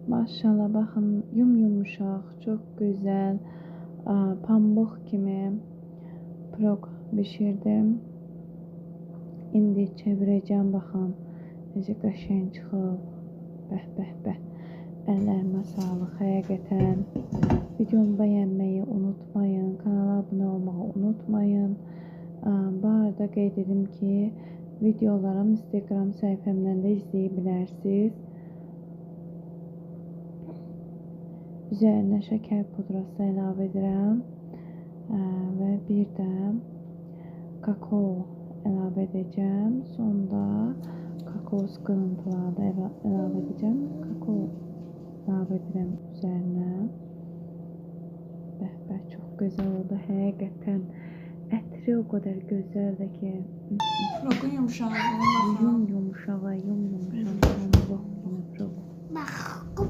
Maşallah baxın, yumyumuşaq, çox gözəl, pambıq kimi piroq bişirdim. İndi çevirəcəm, baxın, necə qəşəng çıxıb. Bəh, bəh, bəh. Əllərimə sağlıq, həqiqətən. Videomu bəyənməyi unutmayın, kanala abunə olmağı unutmayın. Bu arada qeyd edim ki, videolarım Instagram səhifəmdən də izləyə bilərsiniz. Üzərinə şəkər pudrası əlavə edirəm və bir də kakao əlavə edəcəm. Sonda kokos qırıntıları da əlavə edəcəm. Kakao əlavə edirəm üzərinə. Bəh, bəh, çox gözəl oldu həqiqətən. Ətri o qədər gözəldir ki. Piroqun yumşaqlığına baxın. Yum yumuşaq, yum yumuşaq, pambıq kimi piroq. Bax.